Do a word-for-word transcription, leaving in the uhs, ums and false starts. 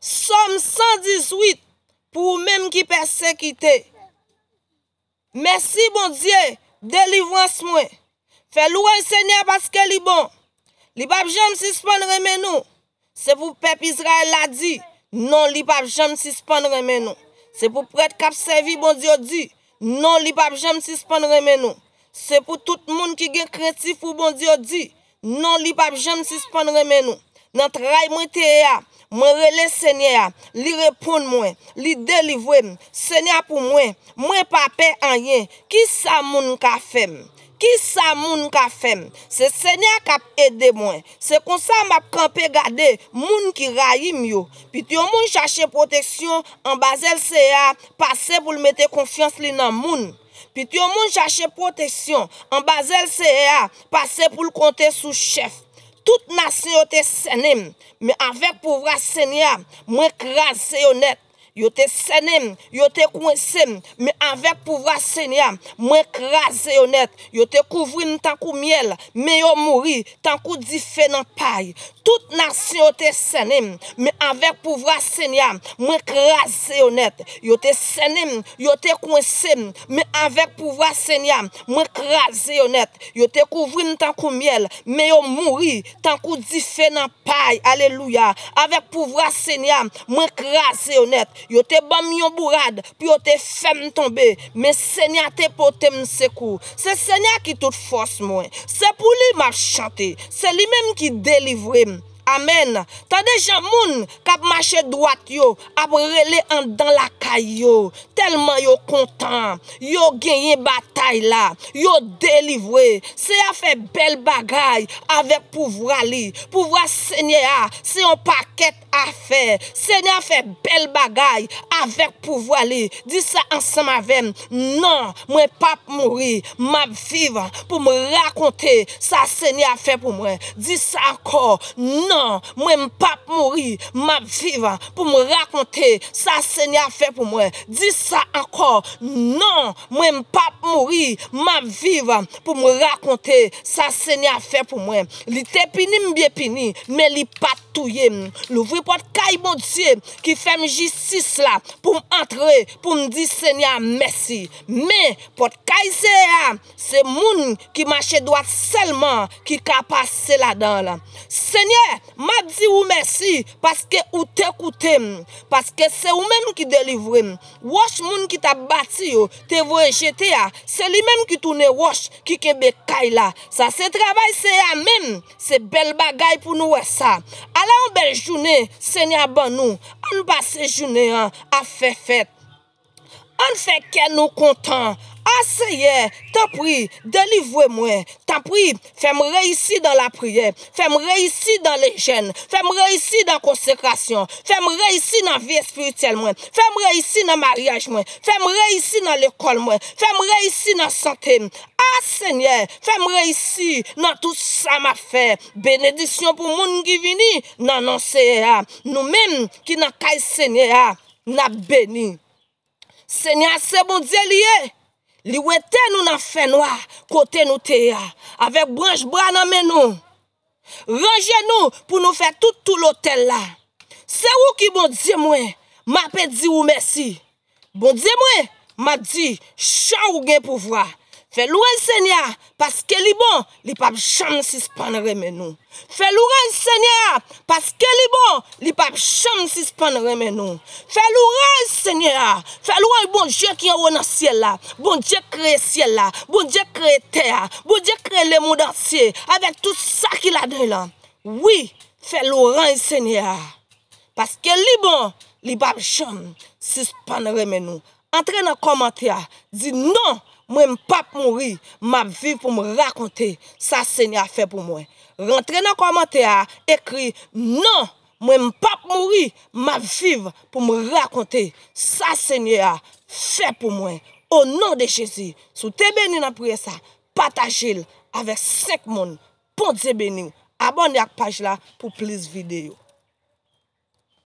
Sòm san dizuit, pou ou menm ki pèsekite. Mèsi, Bondye, delivrans mwen. Fè lwanj Senyè a paske li bon. Li p ap janm sispann renmen nou. Se pou pèp Izrayèl la di, non, li p ap janm sispann renmen nou. Se pou prèt k ap sèvi Bondye yo di, non, li p ap janm sispann renmen nou. Se pou tout moun ki gen krentif pou Bondye yo di, non, li p ap janm sispann renmen nou. Nan tray mwen te ye a, mwen rele Senyè a, li reponn mwen, li delivre m. Senyè a pou mwen, mwen pa pè anyen. Kisa moun ka fè m? Kisa moun ka fè m? Se Senyè a k ap ede mwen. Se konsa m ap kanpe gade moun ki rayi m yo. Pito yon moun chache pwoteksyon anba zèl Senyè a pase pou l mete konfyans li nan moun. Pito yon moun chache pwoteksyon anba zèl Senyè a pase pou l konte sou chèf. Tout nasyon yo te sènen m, men avèk pouvwa Senyè a, mwen kraze yo nèt. Yo te sènen m, yo te kwense m, men avèk pouvwa Senyè a, mwen kraze yo nèt. Yo te kouvri m tankou myèl, men yo mouri tankou dife nan pay. Tout nasyon yo te sènen m, men avèk pouvwa Senyè a, mwen kraze yo nèt. Yo te sènen m, yo te kwense m, men avèk pouvwa Senyè a, mwen kraze yo nèt. Yo te kouvri m tankou myèl, men yo mouri tankou dife nan pay. Alelouya. Avèk pouvwa Senyè a, mwen kraze yo nèt. Yo te ban m yon bourad pou yo te fè m tonbe, men Senyè a te pote m sekou. Se Senyè a ki tout fòs mwen. Se pou li m ap chante. Se li menm ki delivre m. Amèn. Tande jan moun k ap mache dwat yo ap rele anndan lakay yo, tèlman yo kontan. Yo genyen batay la. Yo delivre. Senyè a fè bèl bagay avèk pouvwa li. Pouvwa Senyè a se yon pakèt afè. Senyè a fè bèl bagay avèk pouvwa li. Di sa ansanm avè m. Non, mwen p ap mouri. M ap viv pou m rakonte sa Senyè a fè pou mwen. Di sa ankò. Non, mwen m p ap mouri. M ap viv pou m rakonte sa Senyè a fè pou mwen. Di sa ankò. Non, mwen m p ap mouri. M ap viv pou m rakonte sa Senyè a fè pou mwen. Li te pini m byen pini, men li pa t touye m. Louvri pòt kay Bondye ki fè m jistis la pou m antre, pou m di Senyè a mèsi. Men, pòt kay Senyè a, se moun ki mache dwat sèlman ki ka pase ladan l. Senyè, m ap di ou mèsi paske ou te koute m, paske se ou menm ki delivre m. Wòch moun ki t ap bati yo te voye jete a, se li menm ki tounen wòch ki kenbe kay la. Sa se travay Senyè a menm. Se bèl bagay pou nou wè sa. Ala yon bèl jounen Senyè a ban nou. Ann pase jounen an ap fè fèt. Ann fè kè nou kontan. A Senyè, tanpri, delivre mwen. Tanpri, fè m reyisi dan lapriyè. Fè m reyisi dan lejèn. Fè m reyisi dan konsekrasyon. Fè m reyisi nan vi espirityèl mwen. Fè m reyisi nan maryaj mwen. Fè m reyisi nan lekòl mwen. Fè m reyisi nan sante m. A Senyè, fè m reyisi nan tout sa m ap fè. Benedisyon pou moun ki vini nan non Senyè a. Nou menm ki nan kay Senyè a, n ap beni. Senyè a se Bondye li ye. Li wete nou nan fènwa kote nou te ye a, avèk branch bwa nan men nou. Ranje nou pou nou fè tout tou lotèl la. Se ou ki Bondye mwen, m ape di ou mèsi. Bondye mwen, m ap di, jan ou gen pouvwa. Fè lwanj Senyè a, paske li bon, li p ap janm sispann renmen nou. Fè lwanj Senyè a, paske li bon, li p ap janm sispann renmen nou. Fè lwanj Senyè a, fè lwanj Bondye ki anwo nan syèl la, Bondye k kreye syèl la, Bondye k kreye tè a, Bondye k kreye lemonn antye, avèk tout sa ki ladan l lan. Wi, fè lwanj Senyè a. Paske li bon, li p ap janm sispann renmen nou. Antre nan kòmantè a, di, non, mwen m p ap mouri, m ap viv pou m rakonte sa Senyè a fè pou mwen. Rantre nan kòmantè a, ekri, non, mwen m p ap mouri, m ap viv pou m rakonte sa Senyè a fè pou mwen. O non de Jezi, si w te beni nan priyè sa, pataje l avèk senk moun. Bondye beni w. Abòne ak paj la pou plis videyo.